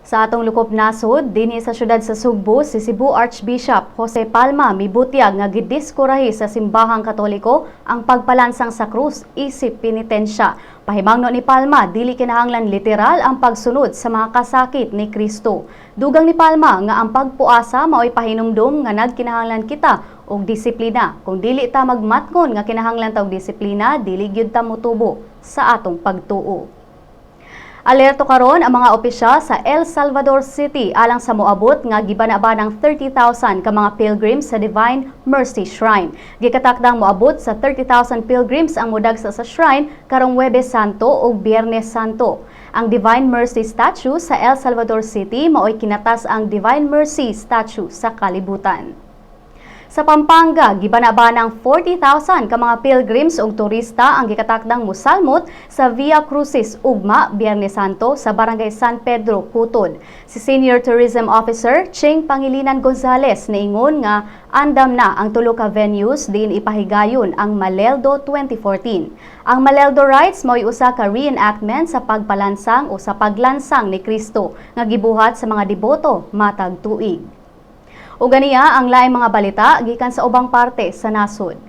Sa atong lukop nasod, dinhi sa syudad sa Sugbo, si Cebu Archbishop Jose Palma mibutyag nga gidiskurahi sa Simbahang Katoliko ang pagpalansang sa krus isip penitensya. Pahimangno ni Palma, dili kinahanglan literal ang pagsunod sa mga kasakit ni Kristo. Dugang ni Palma nga ang pagpuasa mao'y pahinumdum nga nagkinahanglan kita og disiplina. Kung dili ta magmatngon nga kinahanglan ta og disiplina, dili gyud ta motubo sa atong pagtuo. Alerto karon ang mga opisyal sa El Salvador City alang sa moabot nga gibana-banang 30,000 ka mga pilgrims sa Divine Mercy Shrine. Gikatakdang moabot sa 30,000 pilgrims ang modagsa sa shrine karong Huwebes Santo ug Biyernes Santo. Ang Divine Mercy Statue sa El Salvador City maoy kinatas ang Divine Mercy Statue sa kalibutan. Sa Pampanga, gibana-banang 40,000 ka mga pilgrims ug turista ang gikatakdang musalmot sa Via Crucis ugma Biyernes Santo sa Barangay San Pedro, Cutud. Si Senior Tourism Officer Ching Pangilinan Gonzales niingon nga andam na ang tulo ka venues diin ipahigayon ang Maleldo 2014. Ang Maleldo Rites mao'y usa ka reenactment sa pagpalansang o sa paglansang ni Kristo nga gibuhat sa mga deboto matag tuig. Ug ganiya ang laing mga balita gikan sa ubang parte sa nasod.